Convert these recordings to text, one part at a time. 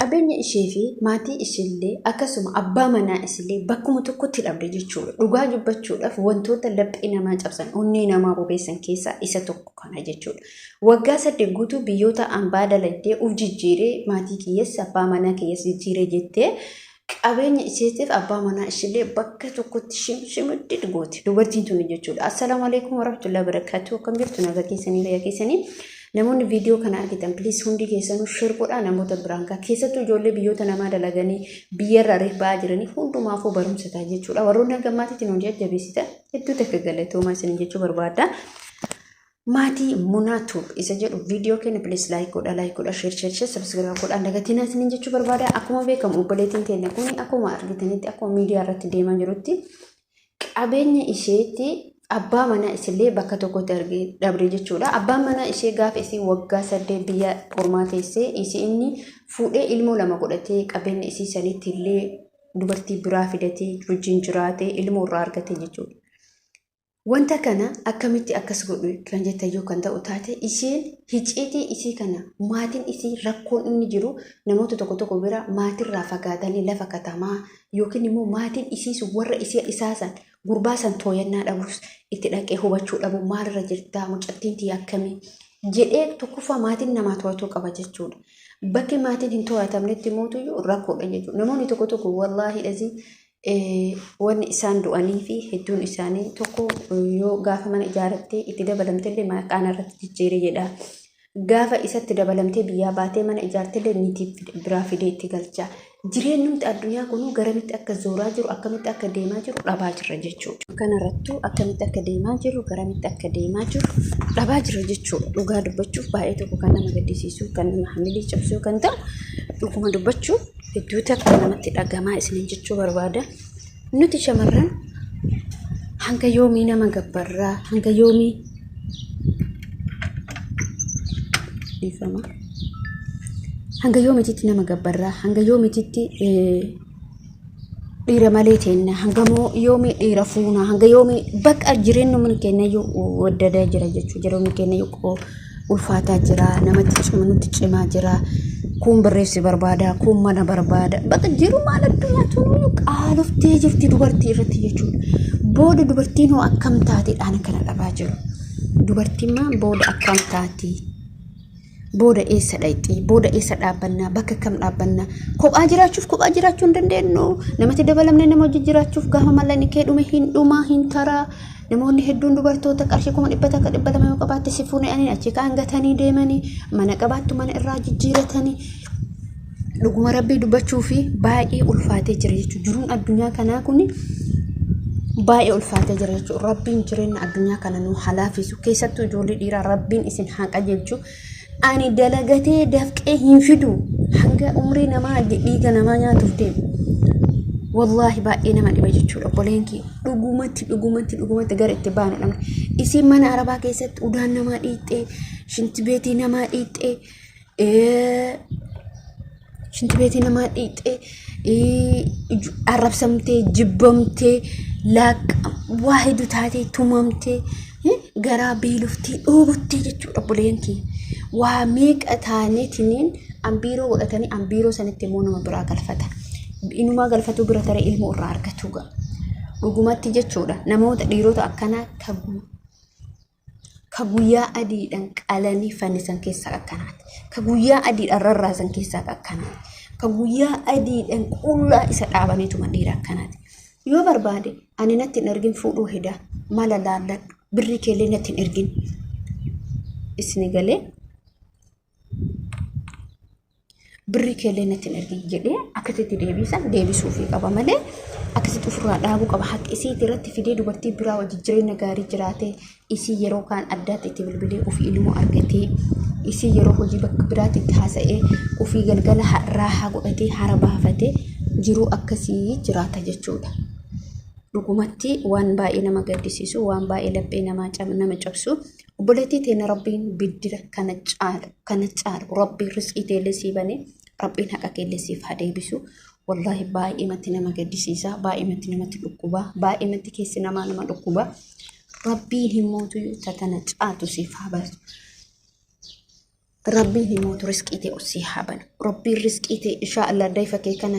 Qabeenya ishee fi maatii ishiillee akkasuma abbaa manaa isiillee bakkuma tokkotti dhabde jechuudha. Dhugaa dubbachuudhaaf wantoota laphee namaa cabsan, onnee namaa bobeessan keessaa isa tokko kana jechuudha. Waggaa 8 guutuu biyyoota ambaa dalagdee uf jijjiiree maatii kiyyas abbaa manaa kiyyas jijjiiree jettee qabeenya isheetiif abbaa manaa ishiillee bakka tokkotti shimshimiddid gooti dubartiin tuni jechuudha. Assalaamu alaikum warahmatullahi wabarakatuh. Akkam jirtu nagaa keessanii fayyaa keessanii. Namoonni viidiyoo kana argitan please hundi keessanuu share godhaa namoota biraan gahaa. Keessattuu ijoollee biyyoota namaa dalaganii biyyarraa reef ba'aa jiranii hundumaafuu barumsa ta'a jechuudha. Warroonni hanga ammaatitti nu jajjabeessitan hedduu takka galatoomaa isin jechuu barbaada. Maatii Munaa Tube isa jedhu viidiyoo keenya please like godhaa like godhaa share share share subscribe godhaa dagatinaa isiniin jechuu barbaada. Akkuma beekamu obboleettiin teenya kun akkuma argitanitti akkuma miidiyaa irratti deemaa jirutti qabeenya isheetti abbaa manaa isillee bakka tokkotti argee dhabde jechuudha. Abbaan manaa ishee gaafa isii waggaa 8 biyya ormaa teessee isii inni fuudhee ilmoo 2 godhatee qabeenya isii sanitti illee dubartii biraa fidatee wajjin jiraatee ilmoo irraa argate jechuudha. Wanta kana akkamitti akkas godhu kan jettan yoo kan ta'u taate isheen hiciitii isii kana maatiin isii rakkoon inni jiru namoota tokko tokko bira maatirraa fagaatanii lafa katamaa yookiin immoo maatiin isiis warra isii isaa san gurbaa san tooyannaa dhabus itti dhaqee hubachuu dhabu maalirra jirtaa mucattiin tiyya akkamii jedhee tokkoffaa maatiin namaa to'atuu qaba jechuudha. Bakki maatiin hin to'atamnetti mootuyyuu rakkoodha jechuudha. Namoonni tokko tokko wallaahi dhazii wanni isaan du'anii fi hedduun isaanii tokko yoo gaafa mana ijaarrattee itti dabalamtellee maqaan irratti jijjiire jedha. Gaafa isatti dabalamtee biyyaa baatee mana ijaartellee niitii biraa fidee itti galcha. Jireenyumti addunyaa kunuu garamitti akka zooraa jiru akkamitti akka deemaa jiru dhabaa jirra jechuudha. Kanarrattuu akkamitti akka deemaa jiru garamitti akka deemaa jiru dhabaa jirra jechuudha. Dhugaa dubbachuuf baay'ee tokko kan nama gaddisiisu kan nama hamilee cabsuu kan ta'u dhuguma dubbachuuf Hedduu takka namatti dhagamaa isiniin jechuu barbaada. Nuti shamarran hanga yoomii nama gabbarraa hanga yoomii dhiifama. Hanga yoomiititti nama gabbarraa hanga yoomiititti dhiira malee teenna hanga moo yoomii dhiira fuuna hanga yoomii bakka jireenyumni keenya iyyuu waddadaa jira jechuudha jireenyi keenya iyyuu ulfaataa jira namatti cima nutti cimaa jira kuun barreessi barbaada kuun mana barbaada bakka jiru maal addunyaa tunuyyuu qaaloftee jirti dubartii irratti jechuudha booda dubartiin hoo akkam taateedhaan kana dhabaa jiru dubartiin maa booda akkam taati booda eessa dhayxii booda eessa dhaabbannaa bakka kam dhaabbannaa kophaa jiraachuuf kophaa jiraachuu hin dandeenyu namatti dabalamne nama hojii jiraachuuf gaafa mallaqni kee dhume hin dhumaa hin taraa Namoonni hedduun dubartoota qarshii 100,000 200,000 yoo qabaatte si fuudhanii achi kaan gatanii deemanii mana qabaattu mana irraa jijjiiratanii dhuguma rabbii dubbachuu fi baay'ee ulfaatee jira jechuudha. Jiruun addunyaa kanaa kun baay'ee ulfaatee jira jechuudha. Rabbiin jireenya addunyaa kana nu haa laaffisu. Keessattuu ijoollee dhiiraa rabbiin isin haa qajeelchu. Ani dalagatee dafqee hin fidu hanga umrii namaa dhiiga namaa nyaatuuf deemu. Wallaahi baay'ee nama dhiba jechuudha obboleen kiyya. Dhugumatti dhugumatti dhugumatti gara itti baanu dhabne. Isiin mana arabaa keessatti udaan namaa dhiixxee, shintibeetii namaa dhiixxee, shintibeetii namaa dhiixxee, arrabsamtee, jibbamtee, laaqqa waa hedduu taatee tumamtee garaa beeloftee dhoobottee jechuudha obboleen kiyya. Waa meeqa taaneetiniin ambiiroo godhatanii ambiiroo sanitti immoo nama biraa galfata. Inumaa galfatuu bira taree ilmoo irraa argatu ga'a. Dhugumatti jechuudha namoota dhiirota akkanaa ka guyyaa adiidhaan qalanii fannisan keessaa akkanaati. Ka guyyaa adiidhaan rarraasan keessaa akkanaati. Ka guyyaa adiidhaan qullaa isa dhaabaniituma dhiira akkanaati. Yoo barbaade ani natti hin ergin fuudhuu heda mala laalladhu birrii keellee natti hin ergin. Isni galee birrii keellee natti hin ergin jedhee akkasitti deebisan deebisuufii qaba malee akkasitti ofirraa dhaabuu qaba. Haqa isiiti irratti fidee dubartii biraa wajjin jireenya gaarii jiraatee isii yeroo kaan addaatti itti bilbilee ofii ilmoo argatee isii yeroo hojii bakka biraatti itti haasa'ee ofii galgala raahaa godhatee hara baafatee jiruu akkasii jiraata jechuudha. Dhugumatti waan baay'ee nama gaddisiisu waan baay'ee laphee namaa nama cabsu obboleettii teenya rabbiin biddira kana caalu kana caalu rabbiin rizqii teellee sii banee rabbiin haqa keellee siif haa deebisu. Wallaahi baay'eematti nama gaddisiisa baay'eematti namatti dhukkuba baay'eematti keessi namaa nama dhukkuba. Rabbiin hin mootuyyuu ta tana caaltu siif haa baasu. Rabbiin himootu riskii ta'e sii haa banu. Rabbiin riskii ta'e inshaa Allah dayfa kee kana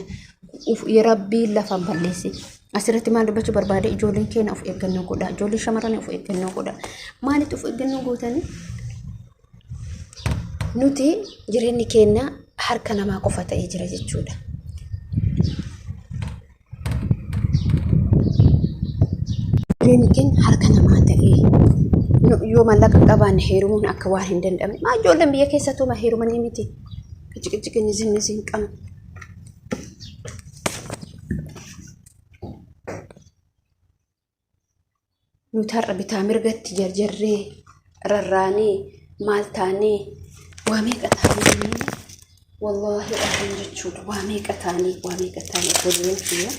Rabbiin lafa balleessi. Asirratti maal dubbachuu barbaade ijoolleen keenya of eeggannoo godha. Ijoolleen shamarran of eeggannoo godha. Maalitti of eeggannoo gootanii? Nuti jireenyi keenya harka namaa qofa ta'ee jira jechuudha. Jireenyi keenya harka namaa ta'ee yoo maallaqa qabaanne heerumuun akka waan hin danda'amne. Maa ijoolleen biyya keessattuu ma heerumanii miti. Qiciqiciqinni zinni hin qabne. Nuti har'a bitaa mirgatti jarjarree rarraanee maal taanee waa meeqa taanee wallaahi dhabuun jechuudha waa meeqa taanee waa meeqa taanee obboleeyyan kiyya.